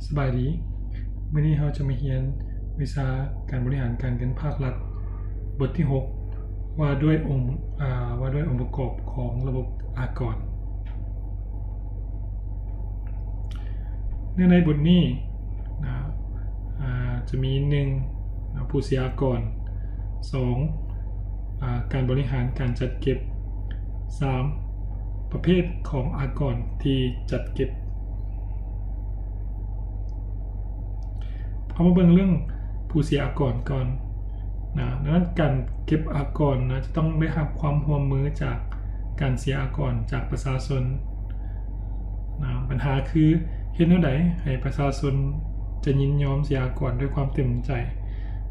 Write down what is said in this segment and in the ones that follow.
ສະບາຍດີ, ມື້ນີ້ເຮົາຈະມາຮຽນວິຊາການບໍລິຫານການເງິນພາກລັດ ບົດທີຫົກ ວ່າດ້ວຍອົງ ອາ ວ່າດ້ວຍອົງປະກອບຂອງລະບົບອາກອນ. ເນື້ອໃນບົດນີ້ນະ ອາ ຈະມີ ໜຶ່ງ ນະ ຜູ້ເສຍອາກອນ, ສອງ ອາ ການບໍລິຫານການຈັດເກັບ, ສາມ ປະເພດຂອງອາກອນທີ່ຈັດເກັບ. ເຮົາມາເບິ່ງເລື່ອງຜູ້ເສຍອາກອນກ່ອນນະ. ດັ່ງນັ້ນ ການເກັບອາກອນນະ ຈະຕ້ອງໄດ້ຮັບຄວາມຮ່ວມມືຈາກການເສຍອາກອນ ຈາກປະຊາຊົນນະ. ບັນຫາຄື ເຮັດແນວໃດໃຫ້ປະຊາຊົນຈະຍິນຍອມເສຍອາກອນດ້ວຍຄວາມເຕັມໃຈ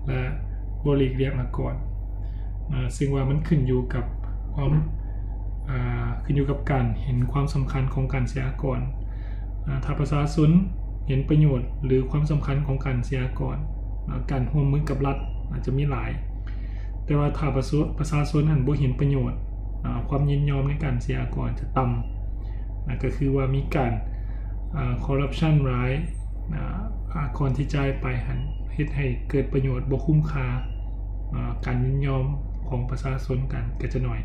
ແລະ ບໍ່ຫຼີກລ່ຽງອາກອນ? ເຊິ່ງວ່າມັນຂຶ້ນຢູ່ກັບຄວາມ ອາ ຂຶ້ນຢູ່ກັບການເຫັນຄວາມສຳຄັນຂອງການເສຍອາກອນ. ອາ ຖ້າປະຊາຊົນເຫັນປະໂຫຍດ ຫຼື ຄວາມສຳຄັນຂອງການເສຍອາກອນ, ອາ ການຮ່ວມມືກັບລັດອາດຈະມີຫຼາຍ. ແຕ່ວ່າຖ້າປະຊາ ປະຊາຊົນຫັ້ນບໍ່ເຫັນປະໂຫຍດ, ອາ ຄວາມຍິນຍອມໃນການເສຍອາກອນຈະຕ່ຳ, ນະ ກໍຄືວ່າມີການ ອາ ຄໍຣັບຊັນຫຼາຍ, ອາ ອາກອນທີ່ຈ່າຍໄປຫັ້ນເຮັດໃຫ້ເກີດປະໂຫຍດບໍ່ຄຸ້ມຄ່າ, ອາ ການຍິນຍອມຂອງປະຊາຊົນກໍ ກໍຈະໜ້ອຍ.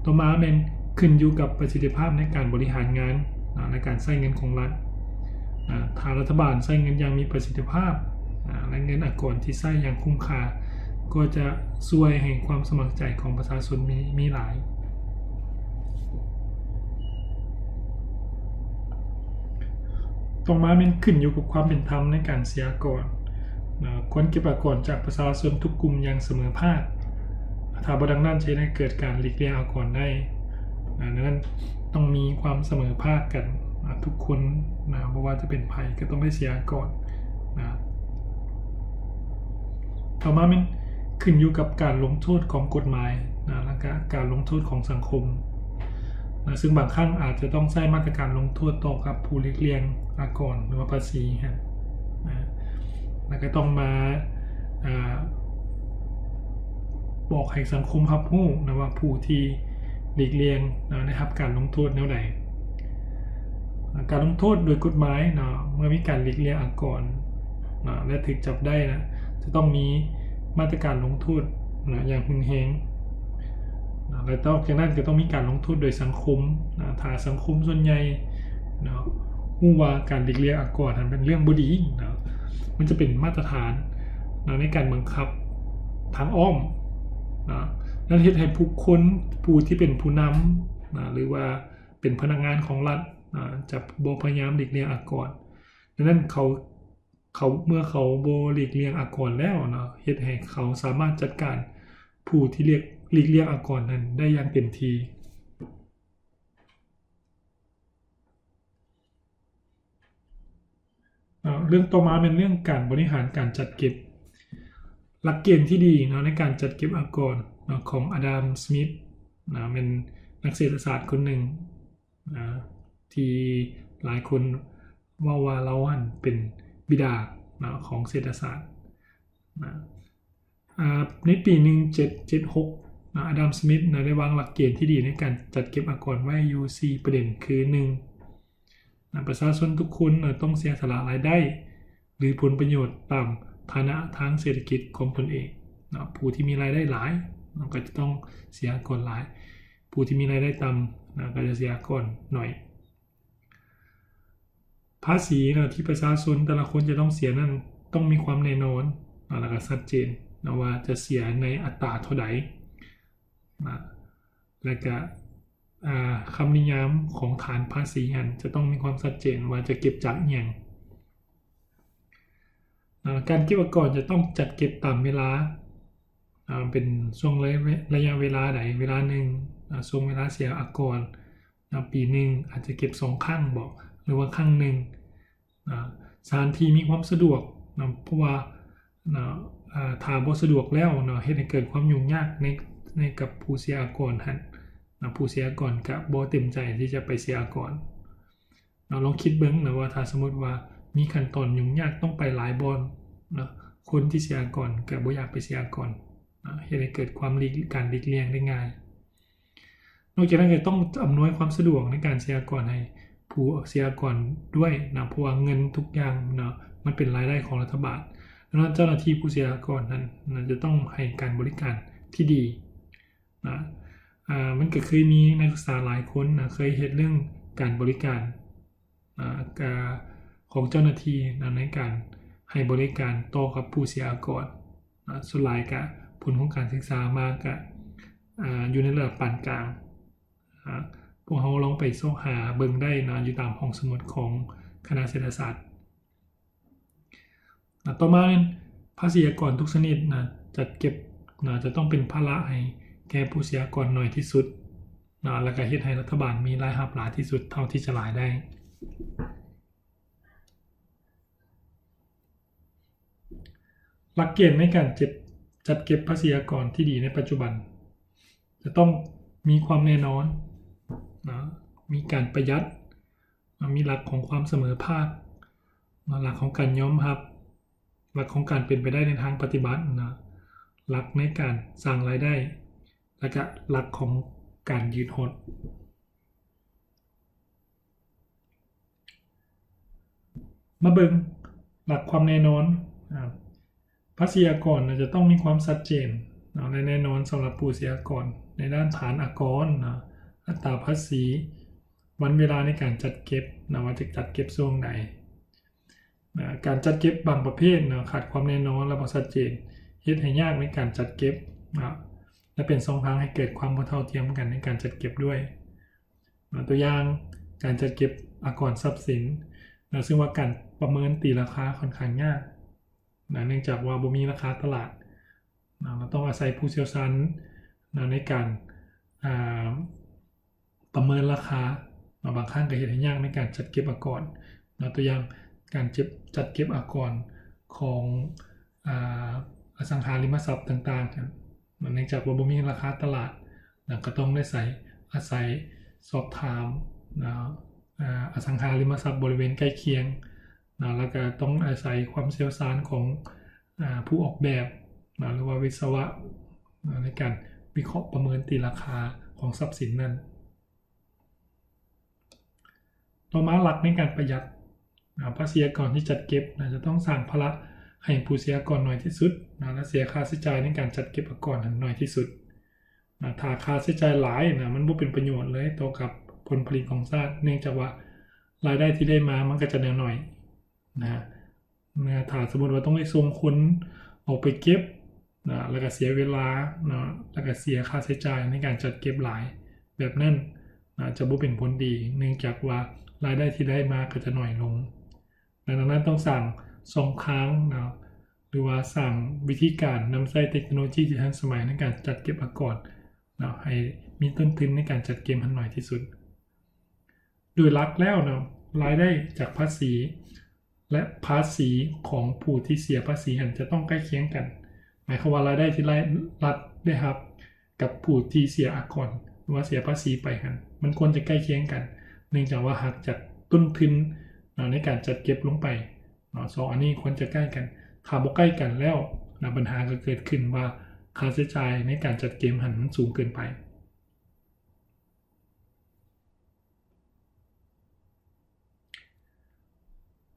ຕໍ່ມາແມ່ນຂຶ້ນຢູ່ກັບປະສິດທິພາບໃນການບໍລິຫານງານ ອາ ແລະ ການໃຊ້ເງິນຂອງລັດ. ອາ ຖ້າລັດຖະບານໃຊ້ເງິນຢ່າງມີປະສິດທິພາບ, ອາ ແລະ ເງິນອາກອນທີ່ໃຊ້ຢ່າງຄຸ້ມຄ່າ, ກໍຈະຊ່ວຍໃຫ້ຄວາມສະໝັກໃຈຂອງປະຊາຊົນມີ ມີຫຼາຍ. ຕໍ່ມາແມ່ນຂຶ້ນຢູ່ກັບຄວາມເປັນທຳໃນການເສຍອາກອນ. ເອີ ຄວນເກັບອາກອນຈາກປະຊາຊົນທຸກກຸ່ມຢ່າງສະເໝີພາກ. ຖ້າບໍ່ດັ່ງນັ້ນ ຈະເຮັດໃຫ້ເກີດການຫຼີກລ່ຽງອາກອນໄດ້. ອາ ດັ່ງນັ້ນ ຕ້ອງມີຄວາມສະເໝີພາກກັນ ອາ ທຸກຄົນນະ, ບໍ່ວ່າຈະເປັນໃຜກໍຕ້ອງໄດ້ເສຍອາກອນນະ. ຕໍ່ມາແມ່ນຂຶ້ນຢູ່ກັບການລົງໂທດຂອງກົດໝາຍນະ ແລ້ວກະການລົງໂທດຂອງສັງຄົມນະ, ເຊິ່ງບາງຄັ້ງອາດຈະຕ້ອງໃຊ້ມາດຕະການລົງໂທດຕໍ່ກັບຜູ້ຫຼີກລ່ຽງອາກອນ ຫຼືວ່າພາສີຫັ້ນນະ, ແລ້ວກະຕ້ອງມາ ອາ ບອກໃຫ້ສັງຄົມຮັບຮູ້ນະວ່າຜູ້ທີ່ຫຼີກລ່ຽງນະ ໄດ້ຮັບການລົງໂທດແນວໃດ. ການລົງໂທດໂດຍກົດໝາຍເນາະ ເມື່ອມີການຫຼີກລ່ຽງອາກອນເນາະ ແລະ ຖືກຈັບໄດ້ນະ ຈະຕ້ອງມີມາດຕະການລົງໂທດນະ ຢ່າງຮຸນແຮງນະ ແລະ ນອກຈາກນັ້ນກໍຕ້ອງມີການລົງໂທດໂດຍສັງຄົມນະ. ຖ້າສັງຄົມສ່ວນໃຫຍ່ເນາະ ຮູ້ວ່າການຫຼີກລ່ຽງອາກອນຫັ້ນເປັນເລື່ອງບໍ່ດີເນາະ ມັນຈະເປັນມາດຕະຖານເນາະ ໃນການບັງຄັບທາງອ້ອມເນາະ ນັ້ນເຮັດໃຫ້ບຸກຄົນ ຜູ້ທີ່ເປັນຜູ້ນຳນະ ຫຼືວ່າ ເປັນພະນັກງານຂອງລັດ ອາ ຈະບໍ່ພະຍາຍາມຫຼີກລ່ຽງອາກອນ. ດັ່ງນັ້ນເຂົາ ເຂົາ ເມື່ອເຂົາບໍ່ຫຼີກລ່ຽງອາກອນແລ້ວເນາະ ເຮັດໃຫ້ເຂົາສາມາດຈັດການຜູ້ທີ່ຫຼຽກ ຫຼີກລ່ຽງອາກອນນັ້ນໄດ້ຢ່າງເຕັມທີ່. ເອີ ເລື່ອງຕໍ່ມາແມ່ນເລື່ອງການບໍລິຫານການຈັດເກັບ. ຫຼັກເກນທີ່ດີເນາະ ໃນການຈັດເກັບອາກອນເນາະ ຂອງອາດັມ ສະມິດ ນະ ແມ່ນນັກເສດຖະສາດຄົນໜຶ່ງນະ ທີ່ຫຼາຍຄົນເວົ້າວ່າລາວຫັ້ນເປັນບິດານະ ຂອງເສດຖະສາດນະ. ອາ ໃນປີໜຶ່ງເຈັດເຈັດຫົກນະ ອາດັມ ສະມິດນະ ໄດ້ວາງຫຼັກເກນທີ່ດີໃນການຈັດເກັບອາກອນໄວ້ຢູ່ສີ່ປະເດັນ ຄື ໜຶ່ງ ນະ ປະຊາຊົນທຸກຄົນນະ ຕ້ອງເສຍສະຫຼະລາຍໄດ້ ຫຼື ຜົນປະໂຫຍດຕາມຖານະທາງເສດຖະກິດຂອງຕົນເອງເນາະ. ຜູ້ທີ່ມີລາຍໄດ້ຫຼາຍເນາະ ກໍຈະຕ້ອງເສຍອາກອນຫຼາຍ, ຜູ້ທີ່ມີລາຍໄດ້ຕ່ຳນະ ກໍຈະເສຍອາກອນໜ້ອຍ. ພາສີເນາະ ທີ່ປະຊາຊົນແຕ່ລະຄົນຈະຕ້ອງເສຍນັ້ນ ຕ້ອງມີຄວາມແນ່ນອນເນາະ ແລ້ວກໍຊັດເຈນເນາະ ວ່າຈະເສຍໃນອັດຕາເທົ່າໃດນະ ແລ້ວກໍ ອາ ຄຳນິຍາມຂອງຖານພາສີຫັ້ນ ຈະຕ້ອງມີຄວາມຊັດເຈນວ່າຈະເກັບຈາກອີ່ຫຍັງ. ອາ ການເກັບອາກອນຈະຕ້ອງຈັດເກັບຕາມເວລາ ອາ ເປັນຊ່ວງໄລ ໄລຍະເວລາໃດ ເວລາໜຶ່ງ ອາ ຊ່ວງເວລາເສຍອາກອນ ນະ ປີໜຶ່ງອາດຈະເກັບສອງຄັ້ງບໍ ຫຼືວ່າຄັ້ງໜຶ່ງນະ. ສະຖານທີ່ມີຄວາມສະດວກນະ ເພາະວ່ານະ ອາ ຖ້າບໍ່ສະດວກແລ້ວເນາະ ເຮັດໃຫ້ເກີດຄວາມຫຍຸ້ງຍາກໃນ ໃນກັບຜູ້ເສຍອາກອນຫັ້ນນະ, ຜູ້ເສຍອາກອນກະບໍ່ເຕັມໃຈທີ່ຈະໄປເສຍອາກອນເນາະ. ລອງຄິດເບິ່ງນະວ່າ ຖ້າສົມມຸດວ່າມີຂັ້ນຕອນຫຍຸ້ງຍາກ ຕ້ອງໄປຫຼາຍບ່ອນເນາະ ຄົນທີ່ເສຍອາກອນກະບໍ່ຢາກໄປເສຍອາກອນເນາະ, ເຮັດໃຫ້ເກີດຄວາມຫຼີກ ການຫຼີກລ່ຽງໄດ້ງ່າຍ. ນອກຈາກນັ້ນກໍຕ້ອງອຳນວຍຄວາມສະດວກໃນການເສຍອາກອນໃຫ້ ຜູ້ເສຍອາກອນດ້ວຍນະ ເພາະວ່າເງິນທຸກຢ່າງເນາະ ມັນເປັນລາຍໄດ້ຂອງລັດຖະບານ. ດັ່ງນັ້ນເຈົ້າໜ້າທີ່ຜູ້ເສຍອາກອນນັ້ນນະ ຈະຕ້ອງໃຫ້ການບໍລິການທີ່ດີນະ. ອາ ມັນກໍເຄີຍມີນັກສຶກສາຫຼາຍຄົນນະ ເຄີຍເຮັດເລື່ອງການບໍລິການ ອາ ກາ ຂອງເຈົ້າໜ້າທີ່ນະ ໃນການໃຫ້ບໍລິການຕໍ່ກັບຜູ້ເສຍອາກອນນະ. ສ່ວນຫຼາຍກະ ຜົນຂອງການສຶກສາມາກະ ອາ ຢູ່ໃນລະດັບປານກາງ. ອາ ພວກເຮົາລອງໄປຊອກຫາເບິ່ງໄດ້ນະ ຢູ່ຕາມຫ້ອງສະໝຸດຂອງຄະນະເສດຖະສາດ. ນະ ຕໍ່ມາແມ່ນພາສີອາກອນທຸກຊະນິດນະ ຈັດເກັບນະ ຈະຕ້ອງເປັນພາລະໃຫ້ແກ່ຜູ້ເສຍອາກອນໜ້ອຍທີ່ສຸດນະ ແລ້ວກະເຮັດໃຫ້ລັດຖະບານມີລາຍຮັບຫຼາຍທີ່ສຸດເທົ່າທີ່ຈະຫຼາຍໄດ້. ຫຼັກເກນໃນການເກັບ ຈັດເກັບພາສີອາກອນທີ່ດີໃນປັດຈຸບັນ ຈະຕ້ອງມີຄວາມແນ່ນອນນະ ມີການປະຢັດນະ ມີຫຼັກຂອງຄວາມສະເໝີພາກນະ ຫຼັກຂອງການຍອມຮັບ ຫຼັກຂອງການເປັນໄປໄດ້ໃນທາງປະຕິບັດນະ ຫຼັກໃນການສ້າງລາຍໄດ້ ແລະກະຫຼັກຂອງການຍືດຫົດ. ມາເບິ່ງຫຼັກຄວາມແນ່ນອນ. ອາ ພາສີອາກອນນະ ຈະຕ້ອງມີຄວາມຊັດເຈນເນາະ ແລະ ແນ່ນອນສຳລັບຜູ້ເສຍອາກອນ ໃນດ້ານຖານອາກອນເນາະ, ອັດຕາພາສີ, ວັນເວລາໃນການຈັດເກັບເນາະ ວ່າຈະຈັດເກັບຊ່ວງໃດ. ນະ ການຈັດເກັບບາງປະເພດເນາະ ຂາດຄວາມແນ່ນອນ ແລະ ບໍ່ຊັດເຈນ ເຮັດໃຫ້ຍາກໃນການຈັດເກັບເນາະ ແລະ ເປັນຊ່ອງທາງໃຫ້ເກີດຄວາມບໍ່ເທົ່າທຽມກັນໃນການຈັດເກັບດ້ວຍ. ນະ ຕົວຢ່າງ ການຈັດເກັບອາກອນຊັບສິນນະ ເຊິ່ງວ່າການປະເມີນຕີລາຄາຂ້ອນຂ້າງຍາກນະ ເນື່ອງຈາກວ່າບໍ່ມີລາຄາຕະຫຼາດນະ ເຮົາຕ້ອງອາໄສຜູ້ຊ່ຽວຊານນະ ໃນການ ອາ ປະເມີນລາຄາເນາະ ບາງຄັ້ງກໍເຮັດໃຫ້ຍາກໃນການຈັດເກັບອາກອນເນາະ. ຕົວຢ່າງ ການເກັບ ຈັດເກັບອາກອນຂອງ ອາ ອະສັງຫາລິມະຊັບຕ່າງໆ ເນື່ອງຈາກວ່າບໍ່ມີລາຄາຕະຫຼາດນະ ກໍຕ້ອງໄດ້ໃຊ້ ອາໄສສອບຖາມນະ ອາ ອະສັງຫາລິມະຊັບບໍລິເວນໃກ້ຄຽງນະ ແລ້ວກໍຕ້ອງອາໄສຄວາມຊ່ຽວຊານຂອງ ອາ ຜູ້ອອກແບບນະ ຫຼືວ່າວິສະວະນະ ໃນການວິເຄາະປະເມີນຕີລາຄາຂອງຊັບສິນນັ້ນ. ຕໍ່ມາ ຫຼັກໃນການປະຢັດນະ ພາສີອາກອນທີ່ຈັດເກັບນະ ຈະຕ້ອງສ້າງພາລະໃຫ້ຜູ້ເສຍອາກອນໜ້ອຍທີ່ສຸດນະ ແລະ ເສຍຄ່າໃຊ້ຈ່າຍໃນການຈັດເກັບອາກອນນັ້ນໜ້ອຍທີ່ສຸດນະ. ຖ້າຄ່າໃຊ້ຈ່າຍຫຼາຍນະ ມັນບໍ່ເປັນປະໂຫຍດເລີຍຕໍ່ກັບຜົນຜະລິດຂອງຊາດ ເນື່ອງຈາກວ່າລາຍໄດ້ທີ່ໄດ້ມາມັນກໍຈະໜ້ອຍໆນະ. ນະ ຖ້າສົມມຸດວ່າຕ້ອງໄດ້ສົ່ງຄົນອອກໄປເກັບນະ ແລ້ວກະເສຍເວລາເນາະ ແລ້ວກະເສຍຄ່າໃຊ້ຈ່າຍໃນການຈັດເກັບຫຼາຍ ແບບນັ້ນນະ ຈະບໍ່ເປັນຜົນດີ ເນື່ອງຈາກວ່າລາຍໄດ້ທີ່ໄດ້ມາກໍຈະໜ້ອຍລົງ. ດັ່ງນັ້ນຕ້ອງສ້າງຊ່ອງທາງເນາະ ຫຼືວ່າສ້າງວິທີການນຳໃຊ້ເຕັກໂນໂລຢີທີ່ທັນສະໄໝໃນການຈັດເກັບອາກອນເນາະ ໃຫ້ມີຕົ້ນທຶນໃນການຈັດເກັບຫັ້ນໜ້ອຍທີ່ສຸດ. ໂດຍຫຼັກແລ້ວເນາະ ລາຍໄດ້ຈາກພາສີ ແລະ ພາສີຂອງຜູ້ທີ່ເສຍພາສີຫັ້ນຈະຕ້ອງໃກ້ຄຽງກັນ. ໝາຍຄວາມວ່າລາຍໄດ້ທີ່ໄດ້ ລັດໄດ້ຮັບກັບຜູ້ທີ່ເສຍອາກອນ ຫຼືວ່າເສຍພາສີໄປຫັ້ນ ມັນຄວນຈະໃກ້ຄຽງກັນ ເນື່ອງຈາກວ່າຫັກຈາກຕົ້ນທຶນເນາະ ໃນການຈັດເກັບລົງໄປເນາະ ສອງອັນນີ້ຄວນຈະໃກ້ກັນ. ຖ້າບໍ່ໃກ້ກັນແລ້ວນະ ບັນຫາກໍເກີດຂຶ້ນວ່າຄ່າໃຊ້ຈ່າຍໃນການຈັດເກັບຫັ້ນມັນສູງເກີນໄປ.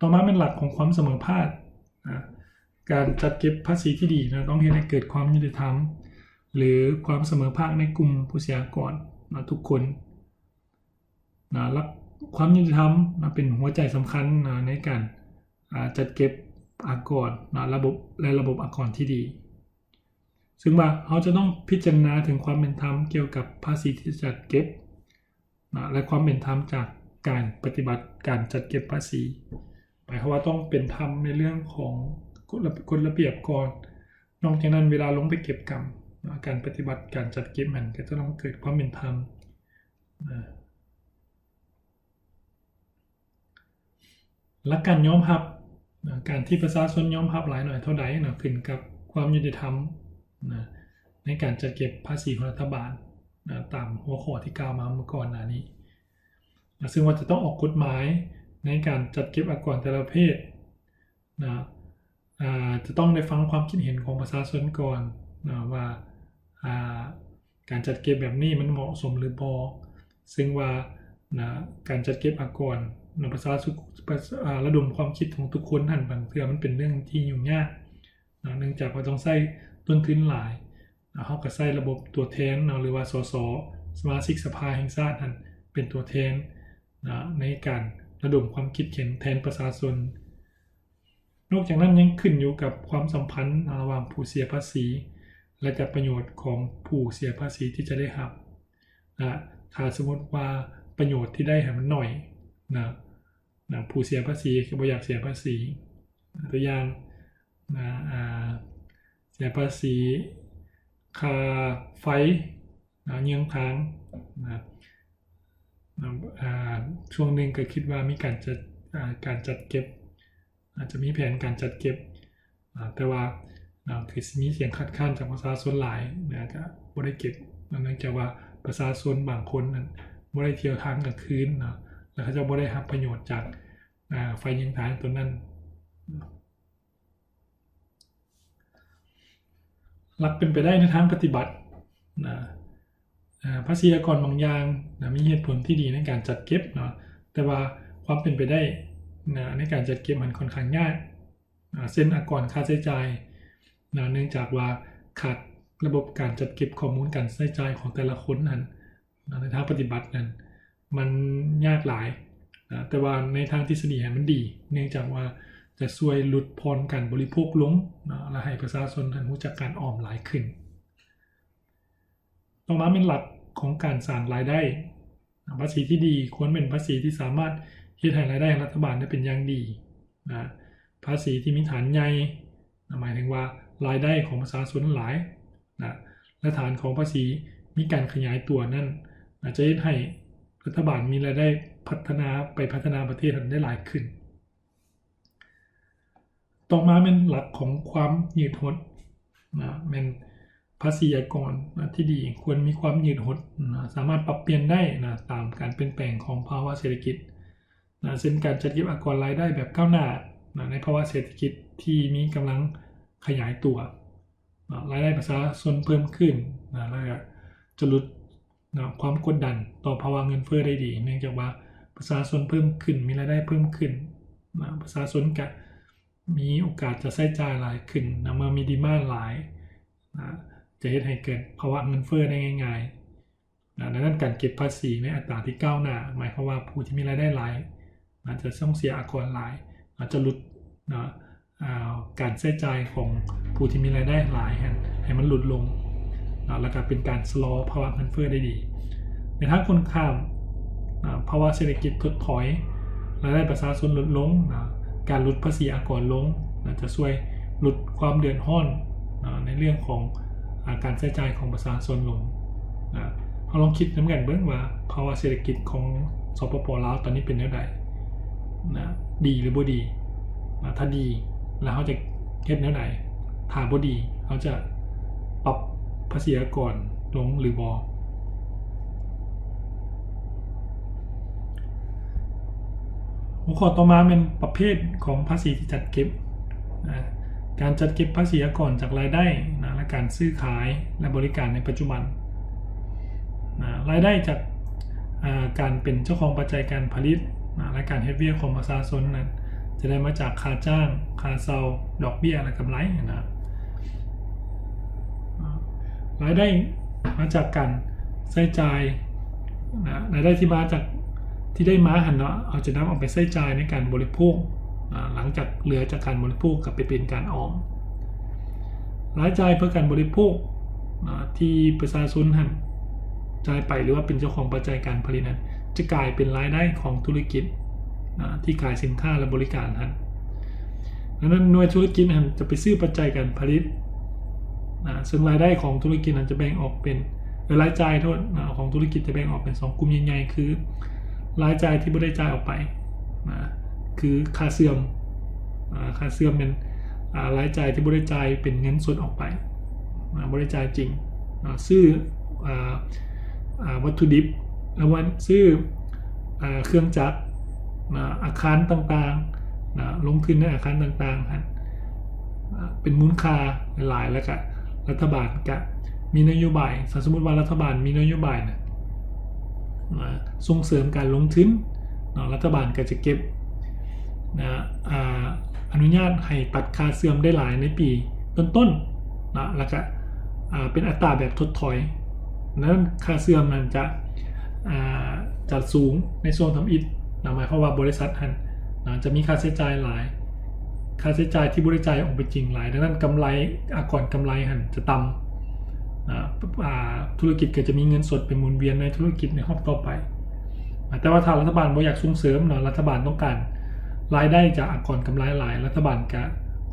ຕໍ່ມາແມ່ນຫຼັກຂອງຄວາມສະເໝີພາກນະ ການຈັດເກັບພາສີທີ່ດີນະ ຕ້ອງເຮັດໃຫ້ເກີດຄວາມຍຸຕິທຳ ຫຼື ຄວາມສະເໝີພາກໃນກຸ່ມຜູ້ເສຍອາກອນນະ ທຸກຄົນນະ. ຫຼັກຄວາມຍຸຕິທຳນະ ເປັນຫົວໃຈສຳຄັນນະ ໃນການ ອາ ຈັດເກັບອາກອນນະ ລະບົບ ແລະ ລະບົບອາກອນທີ່ດີ. ເຊິ່ງວ່າເຮົາຈະຕ້ອງພິຈາລະນາເຖິງຄວາມເປັນທຳກ່ຽວກັບພາສີທີ່ຈະຈັດເກັບນະ ແລະ ຄວາມເປັນທຳຈາກການປະຕິບັດການຈັດເກັບພາສີ. ໝາຍຄວາມວ່າຕ້ອງເປັນທຳໃນເລື່ອງຂອງກົດລະ ກົດລະບຽບກ່ອນ. ນອກຈາກນັ້ນ ເວລາລົງໄປເກັບກຳນະ ການປະຕິບັດການຈັດເກັບຫັ້ນ ກໍຈະຕ້ອງເກີດຄວາມເປັນທຳນະ. ຫຼັກການຍອມຮັບນະ ການທີ່ປະຊາຊົນຍອມຮັບຫຼາຍໜ້ອຍເທົ່າໃດນະ ຂຶ້ນກັບຄວາມຍຸຕິທຳນະ ໃນການຈັດເກັບພາສີຂອງລັດຖະບານນະ ຕາມຫົວຂໍ້ທີ່ກ່າວມາເມື່ອກ່ອນໜ້ານີ້ນະ. ເຊິ່ງວ່າຈະຕ້ອງອອກກົດໝາຍໃນການຈັດເກັບອາກອນແຕ່ລະປະເພດນະ ອ່າ ຈະຕ້ອງໄດ້ຟັງຄວາມຄິດເຫັນຂອງປະຊາຊົນກ່ອນນະ ວ່າ ອ່າ ການຈັດເກັບແບບນີ້ມັນເໝາະສົມຫຼືບໍ່. ເຊິ່ງວ່າ ນະ ການຈັດເກັບອາກອນນະ ປະຊາ ປະຊາ ອາ ລະດົມຄວາມຄິດຂອງທຸກຄົນຫັ້ນ ບາງເທື່ອມັນເປັນເລື່ອງທີ່ຫຍຸ້ງຍາກນະ ເນື່ອງຈາກວ່າຕ້ອງໃຊ້ຕົ້ນທຶນຫຼາຍນະ. ເຮົາກໍໃຊ້ລະບົບຕົວແທນເນາະ ຫຼືວ່າ ສສ ສະມາຊິກສະພາແຫ່ງຊາດຫັ້ນເປັນຕົວແທນນະ ໃນການລະດົມຄວາມຄິດເຫັນແທນປະຊາຊົນ. ນອກຈາກນັ້ນຍັງຂຶ້ນຢູ່ກັບຄວາມສຳພັນລະຫວ່າງຜູ້ເສຍພາສີ ແລະ ກັບປະໂຫຍດຂອງຜູ້ເສຍພາສີທີ່ຈະໄດ້ຮັບ. ຖ້າສົມມຸດວ່າປະໂຫຍດທີ່ໄດ້ຫັ້ນມັນໜ້ອຍນະ ນະ ຜູ້ເສຍພາສີກໍບໍ່ຢາກເສຍພາສີ. ຕົວຢ່າງນະ ອາ ເສຍພາສີຄ່າໄຟນະ ເຍືອງທາງນະ ນະ ອາ ຊ່ວງໜຶ່ງກໍຄິດວ່າມີການຈັດ ອາ ການຈັດເກັບ ອາດຈະມີແຜນການຈັດເກັບ ອາ ແຕ່ວ່າ ອາ ຄືຊິມີສຽງຄັດຄ້ານຈາກປະຊາຊົນຫຼາຍນະ ກໍບໍ່ໄດ້ເກັບ ເນື່ອງຈາກວ່າປະຊາຊົນບາງຄົນນັ້ນບໍ່ໄດ້ທ່ຽວທາງກາງຄືນເນາະ ແລະ ເຂົາເຈົ້າບໍ່ໄດ້ຮັບປະໂຫຍດຈາກ ອາ ໄຟເຍືອງທາງຕົວນັ້ນ. ຫຼັກເປັນໄປໄດ້ໃນທາງປະຕິບັດນະ ອາ ພາສີອາກອນບາງຢ່າງນະ ມີເຫດຜົນທີ່ດີໃນການຈັດເກັບເນາະ ແຕ່ວ່າຄວາມເປັນໄປໄດ້ນະ ໃນການຈັດເກັບມັນຂ້ອນຂ້າງຍາກນະ ເຊັ່ນ ອາກອນຄ່າໃຊ້ຈ່າຍນະ ເນື່ອງຈາກວ່າຂາດລະບົບການຈັດເກັບຂໍ້ມູນການໃຊ້ຈ່າຍຂອງແຕ່ລະຄົນຫັ້ນນະ ໃນທາງປະຕິບັດນັ້ນມັນຍາກຫຼາຍນະ ແຕ່ວ່າໃນທາງທິດສະດີຫັ້ນມັນດີ ເນື່ອງຈາກວ່າຈະຊ່ວຍຫຼຸດຜ່ອນການບໍລິໂພກລົງນະ ແລະ ໃຫ້ປະຊາຊົນຫັ້ນຮູ້ຈັກການອອມຫຼາຍຂຶ້ນ. ຕໍ່ມາແມ່ນຫຼັກຂອງການສ້າງລາຍໄດ້. ພາສີທີ່ດີຄວນເປັນພາສີທີ່ສາມາດເຮັດໃຫ້ລາຍໄດ້ຂອງລັດຖະບານໄດ້ເປັນຢ່າງດີນະ. ພາສີທີ່ມີຖານໃຫຍ່ນະ ໝາຍເຖິງວ່າລາຍໄດ້ຂອງປະຊາຊົນຫຼາຍນະ ແລະ ຖານຂອງພາສີມີການຂະຫຍາຍຕົວນັ້ນນະ ຈະເຮັດໃຫ້ລັດຖະບານມີລາຍໄດ້ພັດທະນາ ໄປພັດທະນາປະເທດນັ້ນໄດ້ຫຼາຍຂຶ້ນ. ຕໍ່ມາແມ່ນຫຼັກຂອງຄວາມຍືດຫົດນະ ແມ່ນພາສີອາກອນນະທີ່ດີຄວນມີຄວາມຍືດຫົດນະ ສາມາດປັບປ່ຽນໄດ້ນະ ຕາມການປ່ຽນແປງຂອງພາວະເສດຖະກິດນະ ເຊັ່ນ ການຈັດເກັບອາກອນລາຍໄດ້ແບບກ້າວໜ້ານະ ໃນພາວະເສດຖະກິດທີ່ມີກຳລັງຂະຫຍາຍຕົວນະ ລາຍໄດ້ປະຊາຊົນເພີ່ມຂຶ້ນນະ ແລ້ວກໍຈະຫຼຸດ ນະ ຄວາມກົດດັນຕໍ່ພາວະເງິນເຟີ້ໄດ້ດີ ເນື່ອງຈາກວ່າປະຊາຊົນເພີ່ມຂຶ້ນ ມີລາຍໄດ້ເພີ່ມຂຶ້ນນະ ປະຊາຊົນກະມີໂອກາດຈະໃຊ້ຈ່າຍຫຼາຍຂຶ້ນນະ ເມື່ອມີດີມານຫຼາຍນະ ຈະເຮັດໃຫ້ເກີດພາວະເງິນເຟີ້ໄດ້ງ່າຍໆນະ. ດັ່ງນັ້ນ ການເກັບພາສີໃນອັດຕາທີ່ກ້າວໜ້າ ໝາຍຄວາມວ່າຜູ້ທີ່ມີລາຍໄດ້ຫຼາຍ ອາດຈະຕ້ອງເສຍອາກອນຫຼາຍ ອາດຈະຫຼຸດນະ ອາ ການໃຊ້ຈ່າຍຂອງຜູ້ທີ່ມີລາຍໄດ້ຫຼາຍຫັ້ນ ໃຫ້ມັນຫຼຸດລົງນະ ແລ້ວກໍເປັນການຊະລໍພາວະເງິນເຟີ້ໄດ້ດີ. ໃນທາງກົງກັນຂ້າມນະ ພາວະເສດຖະກິດຖົດຖອຍ ລາຍໄດ້ປະຊາຊົນຫຼຸດລົງນະ ການຫຼຸດພາສີອາກອນລົງນະ ຈະຊ່ວຍຫຼຸດຄວາມເດືອດຮ້ອນນະ ໃນເລື່ອງຂອງ ອາ ການໃຊ້ຈ່າຍຂອງປະຊາຊົນລົງນະ. ເຮົາລອງຄິດນຳກັນເບິ່ງວ່າ ພາວະເສດຖະກິດຂອງ ສປປ ລາວ ຕອນນີ້ເປັນແນວໃດນະ ດີຫຼືບໍ່ດີນະ? ຖ້າດີ ແລ້ວເຮົາຈະເຮັດແນວໃດ? ຖ້າບໍ່ດີ ເຮົາຈະປັບພາສີອາກອນລົງຫຼືບໍ່? ຫົວຂໍ້ຕໍ່ມາແມ່ນປະເພດຂອງພາສີທີ່ຈັດເກັບນະ ການຈັດເກັບພາສີອາກອນຈາກລາຍໄດ້ນະ ແລະ ການຊື້ຂາຍ ແລະ ບໍລິການໃນປັດຈຸບັນນະ. ລາຍໄດ້ຈາກ ອາ ການເປັນເຈົ້າຂອງປັດໄຈການຜະລິດນະ ແລະ ການເຮັດວຽກຂອງປະຊາຊົນນັ້ນ ຈະໄດ້ມາຈາກຄ່າຈ້າງ, ຄ່າເຊົ່າ, ດອກເບ້ຍ ແລະ ກຳໄລນະ. ລາຍໄດ້ມາຈາກການໃຊ້ຈ່າຍນະ ລາຍໄດ້ທີ່ມາຈາກ ທີ່ໄດ້ມາຫັ້ນເນາະ ເຮົາຈະນຳເອົາໄປໃຊ້ຈ່າຍໃນການບໍລິໂພກນະ ຫຼັງຈາກເຫຼືອຈາກການບໍລິໂພກກໍໄປເປັນການອອມ. ລາຍຈ່າຍເພື່ອການບໍລິໂພກນະ ທີ່ປະຊາຊົນຫັ້ນຈ່າຍໄປ ຫຼືວ່າເປັນເຈົ້າຂອງປັດໄຈການຜະລິດນັ້ນ ຈະກາຍເປັນລາຍໄດ້ຂອງທຸລະກິດນະ ທີ່ຂາຍສິນຄ້າ ແລະ ບໍລິການຫັ້ນ. ດັ່ງນັ້ນ ໜ່ວຍທຸລະກິດຫັ້ນຈະໄປຊື້ປັດໄຈການຜະລິດນະ ເຊິ່ງລາຍໄດ້ຂອງທຸລະກິດຫັ້ນຈະແບ່ງອອກເປັນ ເອີ ລາຍຈ່າຍ ໂທດນະ ຂອງທຸລະກິດຈະແບ່ງອອກເປັນສອງກຸ່ມໃຫຍ່ໆ ຄື ລາຍຈ່າຍທີ່ບໍ່ໄດ້ຈ່າຍອອກໄປນະ ຄືຄ່າເສື່ອມນະ ຄ່າເສື່ອມແມ່ນ ອາ ລາຍຈ່າຍທີ່ບໍ່ໄດ້ຈ່າຍເປັນເງິນສົດອອກໄປນະ ບໍ່ໄດ້ຈ່າຍຈິງນະ ຊື້ ອາ ອາ ວັດຖຸດິບ ແລ້ວວ່າຊື້ ອາ ເຄື່ອງຈັກນະ ອາຄານຕ່າງໆນະ ລົງທຶນໃນອາຄານຕ່າງໆຫັ້ນ ອາ ເປັນມູນຄ່າຫຼາຍໆ ແລ້ວກະລັດຖະບານກະມີນະໂຍບາຍ ຖ້າສົມມຸດວ່າລັດຖະບານມີນະໂຍບາຍນະ ນະ ສົ່ງເສີມການລົງທຶນເນາະ, ລັດຖະບານກໍຈະເກັບນະ ອາ ອະນຸຍາດໃຫ້ຕັດຄ່າເສື່ອມໄດ້ຫຼາຍໃນປີຕົ້ນໆນະ ແລ້ວກະ ອາ ເປັນອັດຕາແບບທົດຖອຍ. ນັ້ນ ຄ່າເສື່ອມນັ້ນຈະ ອາ ຈະສູງໃນຊ່ວງທຳອິດນະ, ໝາຍຄວາມວ່າບໍລິສັດຫັ້ນນະ ຈະມີຄ່າໃຊ້ຈ່າຍຫຼາຍ, ຄ່າໃຊ້ຈ່າຍທີ່ບໍ່ໄດ້ຈ່າຍອອກໄປຈິງຫຼາຍ, ດັ່ງນັ້ນ ກຳໄລ ອາກອນກຳໄລຫັ້ນຈະຕ່ຳນະ. ອາ ທຸລະກິດກໍຈະມີເງິນສົດໄປໝູນວຽນໃນທຸລະກິດໃນຮອບຕໍ່ໄປ. ອາ ແຕ່ວ່າຖ້າລັດຖະບານບໍ່ຢາກສົ່ງເສີມເນາະ, ລັດຖະບານຕ້ອງການລາຍໄດ້ຈາກອາກອນກຳໄລຫຼາຍ, ລັດຖະບານກະ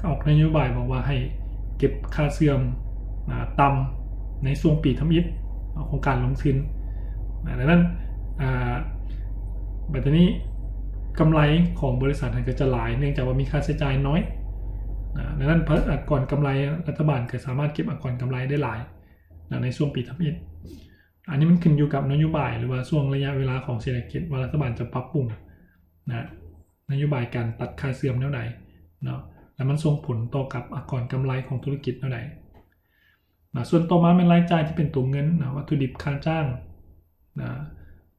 ອອກນະໂຍບາຍບອກວ່າໃຫ້ເກັບຄ່າເສື່ອມນະ ຕ່ຳໃນຊ່ວງປີທຳອິດຂອງການລົງທຶນນະ. ດັ່ງນັ້ນ ອາ ບັດທີນີ້ ກຳໄລຂອງບໍລິສັດຫັ້ນກໍຈະຫຼາຍ ເນື່ອງຈາກວ່າມີຄ່າໃຊ້ຈ່າຍນ້ອຍນະ. ດັ່ງນັ້ນ ອາກອນກຳໄລ ລັດຖະບານກໍສາມາດເກັບອາກອນກຳໄລໄດ້ຫຼາຍນະ ໃນຊ່ວງປີທຳອິດ. ອັນນີ້ມັນຂຶ້ນຢູ່ກັບນະໂຍບາຍ ຫຼືວ່າຊ່ວງໄລຍະເວລາຂອງເສດຖະກິດ ວ່າລັດຖະບານຈະປັບປຸງນະ ນະໂຍບາຍການຕັດຄ່າເສື່ອມແນວໃດເນາະ ແລະ ມັນສົ່ງຜົນຕໍ່ກັບອາກອນກຳໄລຂອງທຸລະກິດແນວໃດນະ. ສ່ວນຕໍ່ມາແມ່ນລາຍຈ່າຍທີ່ເປັນຕົວເງິນນະ, ວັດຖຸດິບ, ຄ່າຈ້າງນະ,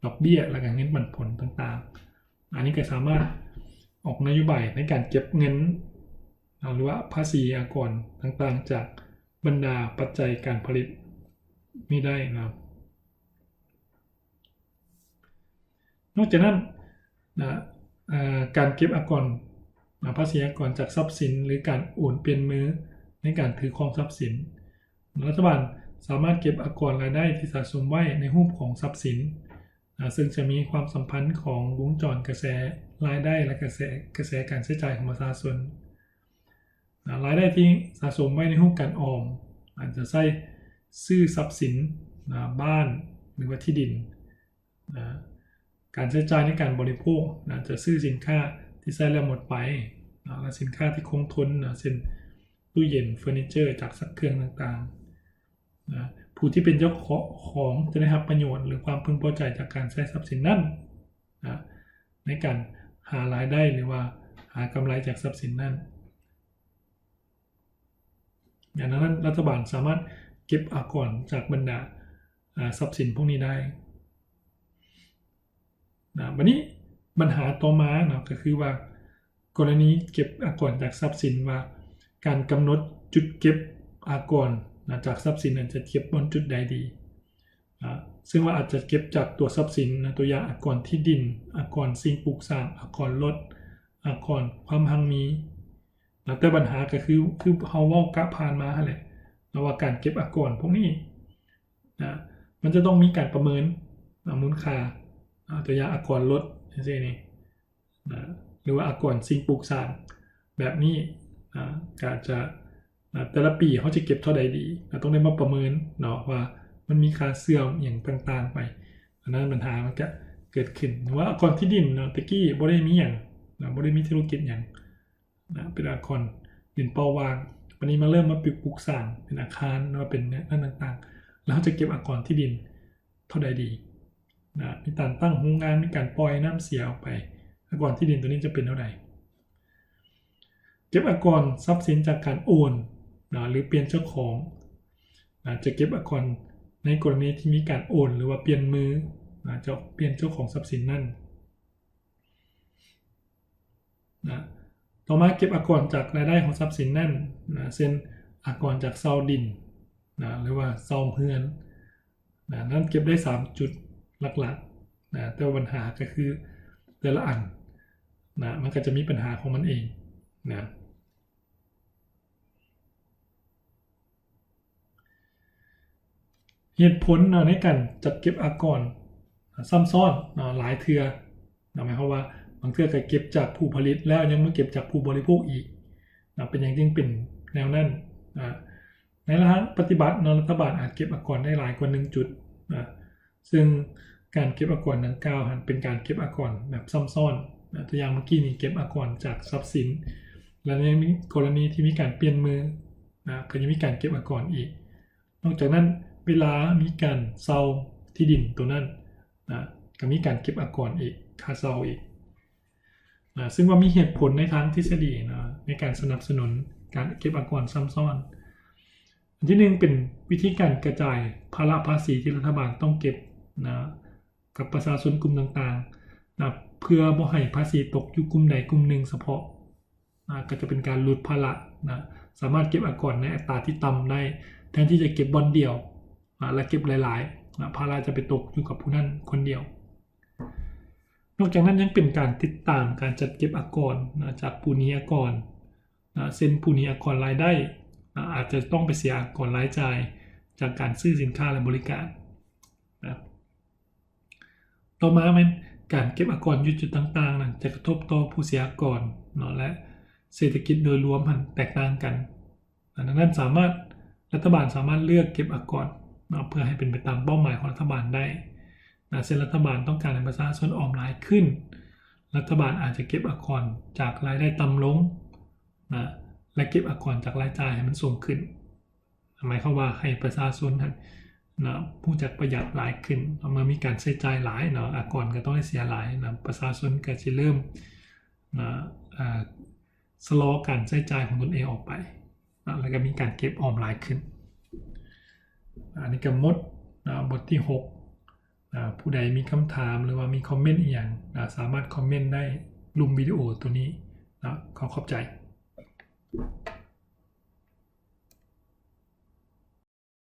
ດອກເບ້ຍ ແລະ ກະເງິນປັນຜົນຕ່າງໆ. ອັນນີ້ກໍສາມາດອອກນະໂຍບາຍໃນການເກັບເງິນນະ ຫຼືວ່າພາສີອາກອນຕ່າງໆ ຈາກບັນດາປັດໄຈການຜະລິດນີ້ໄດ້ນະ. ນອກຈາກນັ້ນນະ ເອີ ການເກັບອາກອນນະ ພາສີອາກອນຈາກຊັບສິນ ຫຼື ການໂອນປ່ຽນມືໃນການຖືຄອງຊັບສິນ, ລັດຖະບານສາມາດເກັບອາກອນລາຍໄດ້ທີ່ສະສົມໄວ້ໃນຮູບຂອງຊັບສິນນະ ເຊິ່ງຈະມີຄວາມສຳພັນຂອງວົງຈອນກະແສລາຍໄດ້ ແລະ ກະແສ ກະແສການໃຊ້ຈ່າຍຂອງປະຊາຊົນ. ນະ ລາຍໄດ້ທີ່ສະສົມໄວ້ໃນຮູບການອອມ ອາດຈະໃຊ້ຊື້ຊັບສິນນະ ບ້ານ ຫຼືວ່າທີ່ດິນນະ. ການໃຊ້ຈ່າຍໃນການບໍລິໂພກນະ ຈະຊື້ສິນຄ້າທີ່ໃຊ້ແລ້ວໝົດໄປນະ ແລະ ສິນຄ້າທີ່ຄົງທົນນະ ເຊັ່ນ ຕູ້ເຢັນ, ເຟີນີເຈີ, ຈັກຊັກເຄື່ອງຕ່າງໆນະ. ຜູ້ທີ່ເປັນເຈົ້າຂອງຈະໄດ້ຮັບປະໂຫຍດ ຫຼື ຄວາມເພິ່ງພໍໃຈຈາກການໃຊ້ຊັບສິນນັ້ນນະ ໃນການຫາລາຍໄດ້ ຫຼືວ່າຫາກຳໄລຈາກຊັບສິນນັ້ນ. ດັ່ງນັ້ນ ລັດຖະບານສາມາດເກັບອາກອນຈາກບັນດາ ອາ ຊັບສິນພວກນີ້ໄດ້ນະ. ບັດນີ້ບັນຫາຕໍ່ມາເນາະ ກໍຄືວ່າ ກໍລະນີເກັບອາກອນຈາກຊັບສິນ ວ່າການກຳນົດຈຸດເກັບອາກອນນະ ຈາກຊັບສິນນັ້ນຈະເກັບບ່ອນຈຸດໃດດີ. ອາ ເຊິ່ງວ່າອາດຈະເກັບຈາກຕົວຊັບສິນນະ ຕົວຢ່າງອາກອນທີ່ດິນ, ອາກອນສິ່ງປຸກສ້າງ, ອາກອນລົດ, ອາກອນຄວາມຮັ່ງມີນະ. ແຕ່ບັນຫາກໍຄື ຄືເຮົາເວົ້າກະຜ່ານມາຫັ້ນແຫຼະນະ ວ່າການເກັບອາກອນພວກນີ້ນະ ມັນຈະຕ້ອງມີການປະເມີນນະ ມູນຄ່ານະ ຕົວຢ່າງອາກອນລົດຈັ່ງຊີ້ນີ້ ນະ ຫຼືວ່າອາກອນສິ່ງປຸກສ້າງແບບນີ້ນະ ກະຈະ ນະ ແຕ່ລະປີເຮົາຈະເກັບເທົ່າໃດດີນະ ຕ້ອງໄດ້ມາປະເມີນເນາະ ວ່າມັນມີຄ່າເສື່ອມອີ່ຫຍັງຕ່າງໆໄປ. ອັນນັ້ນບັນຫາມັນກະເກີດຂຶ້ນ. ຫຼືວ່າອາກອນທີ່ດິນເນາະ ແຕ່ກີ້ບໍ່ໄດ້ມີຫຍັງນະ ບໍ່ໄດ້ມີທຸລະກິດຫຍັງນະ ເປັນອາກອນດິນເປົ່າວ່າງ. ບັດນີ້ມາເລີ່ມມາປຸກ ປຸກສ້າງເປັນອາຄານ ຫຼືວ່າເປັນແນວນັ້ນຕ່າງໆ ແລ້ວເຮົາຈະເກັບອາກອນທີ່ດິນເທົ່າໃດດີນະ? ມີການຕັ້ງໂຮງງານ ມີການປ່ອຍນ້ຳເສຍອອກໄປ ອາກອນທີ່ດິນຕົວນີ້ຈະເປັນແນວໃດ? ເກັບອາກອນຊັບສິນຈາກການໂອນນະ ຫຼື ປ່ຽນເຈົ້າຂອງນະ ຈະເກັບອາກອນໃນກໍລະນີທີ່ມີການໂອນ ຫຼືວ່າປ່ຽນມືນະ ຈະປ່ຽນເຈົ້າຂອງຊັບສິນນັ້ນນະ. ຕໍ່ມາເກັບອາກອນຈາກລາຍໄດ້ຂອງຊັບສິນນັ້ນນະ ເຊັ່ນ ອາກອນຈາກເຊົ່າດິນນະ ຫຼືວ່າເຊົ່າເຮືອນນະ ນັ້ນເກັບໄດ້ສາມຈຸດຫຼັກໆນະ ແຕ່ວ່າບັນຫາກໍຄືແຕ່ລະອັນນະ ມັນກໍຈະມີບັນຫາຂອງມັນເອງນະ. ເຫດຜົນເນາະ ໃນການຈັດເກັບອາກອນຊ້ຳຊ້ອນເນາະ ຫຼາຍເທື່ອເນາະ ໝາຍຄວາມວ່າບາງເທື່ອກໍເກັບຈາກຜູ້ຜະລິດແລ້ວຍັງມາເກັບຈາກຜູ້ບໍລິໂພກອີກເນາະ. ເປັນຫຍັງຈຶ່ງເປັນແນວນັ້ນ? ອາ ໃນລະຫວ່າງປະຕິບັດເນາະ ລັດຖະບານອາດເກັບອາກອນໄດ້ຫຼາຍກວ່າໜຶ່ງຈຸດນະ ເຊິ່ງການເກັບອາກອນດັ່ງກ່າວຫັ້ນເປັນການເກັບອາກອນແບບຊ້ຳຊ້ອນນະ. ຕົວຢ່າງເມື່ອກີ້ນີ້ເກັບອາກອນຈາກຊັບສິນ ແລະ ຍັງມີກໍລະນີທີ່ມີການປ່ຽນມືນະ ກໍຍັງມີການເກັບອາກອນອີກ. ນອກຈາກນັ້ນ ເວລາມີການເຊົ່າທີ່ດິນໂຕນັ້ນນະ ກໍມີການເກັບອາກອນອີກ ຄ່າເຊົ່າອີກນະ ເຊິ່ງວ່າມີເຫດຜົນໃນທາງທິດສະດີນະ ໃນການສະໜັບສະໜູນການເກັບອາກອນຊ້ຳຊ້ອນ. ອັນທີໜຶ່ງ ເປັນວິທີການກະຈາຍພາລະພາສີທີ່ລັດຖະບານຕ້ອງເກັບນະ ກັບປະຊາຊົນກຸ່ມຕ່າງໆນະ ເພື່ອບໍ່ໃຫ້ພາສີຕົກຢູ່ກຸ່ມໃດກຸ່ມໜຶ່ງສະເພາະນະ ກໍຈະເປັນການຫຼຸດພາລະນະ ສາມາດເກັບອາກອນໃນອັດຕາທີ່ຕ່ຳໄດ້ ແທນທີ່ຈະເກັບບ່ອນດຽວນະ ແລະ ເກັບຫຼາຍໆນະ ພາລະຈະໄປຕົກຢູ່ກັບຜູ້ນັ້ນຄົນດຽວ. ນອກຈາກນັ້ນຍັງເປັນການຕິດຕາມການຈັດເກັບອາກອນນະ ຈາກຜູ້ໜີອາກອນນະ ເຊັ່ນ ຜູ້ໜີອາກອນລາຍໄດ້ນະ ອາດຈະຕ້ອງໄປເສຍອາກອນລາຍຈ່າຍຈາກການຊື້ສິນຄ້າ ແລະ ບໍລິການນະ. ຕໍ່ມາແມ່ນການເກັບອາກອນຢູ່ຈຸດຕ່າງໆນັ້ນ ຈະກະທົບຕໍ່ຜູ້ເສຍອາກອນເນາະ ແລະ ເສດຖະກິດໂດຍລວມຫັ້ນແຕກຕ່າງກັນ. ດັ່ງນັ້ນສາມາດ ລັດຖະບານສາມາດເລືອກເກັບອາກອນເນາະ ເພື່ອໃຫ້ເປັນໄປຕາມເປົ້າໝາຍຂອງລັດຖະບານໄດ້ນະ ເຊັ່ນ ລັດຖະບານຕ້ອງການໃຫ້ປະຊາຊົນອອມຫຼາຍຂຶ້ນ ລັດຖະບານອາດຈະເກັບອາກອນຈາກລາຍໄດ້ຕ່ຳລົງນະ ແລະ ເກັບອາກອນຈາກລາຍຈ່າຍໃຫ້ມັນສູງຂຶ້ນ. ໝາຍຄວາມວ່າໃຫ້ປະຊາຊົນຫັ້ນນະ ຮູ້ຈັກປະຢັດຫຼາຍຂຶ້ນ ເມື່ອມີການໃຊ້ຈ່າຍຫຼາຍເນາະ ອາກອນກໍຕ້ອງໄດ້ເສຍຫຼາຍນະ ປະຊາຊົນກໍຊິເລີ່ມນະ ເອີ ຊະລໍການໃຊ້ຈ່າຍຂອງຕົນເອງອອກໄປນະ ແລ້ວກໍມີການເກັບອອມຫຼາຍຂຶ້ນ. ອັນນີ້ກໍໝົດນະ ບົດທີຫົກ. ອາ ຜູ້ໃດມີຄຳຖາມ ຫຼືວ່າມີຄອມເມັນອີ່ຫຍັງ ອາ ສາມາດຄອມເມັນໄດ້ລຸ່ມວິດີໂອໂຕນີ້ເນາະ. ຂໍຂອບໃຈ.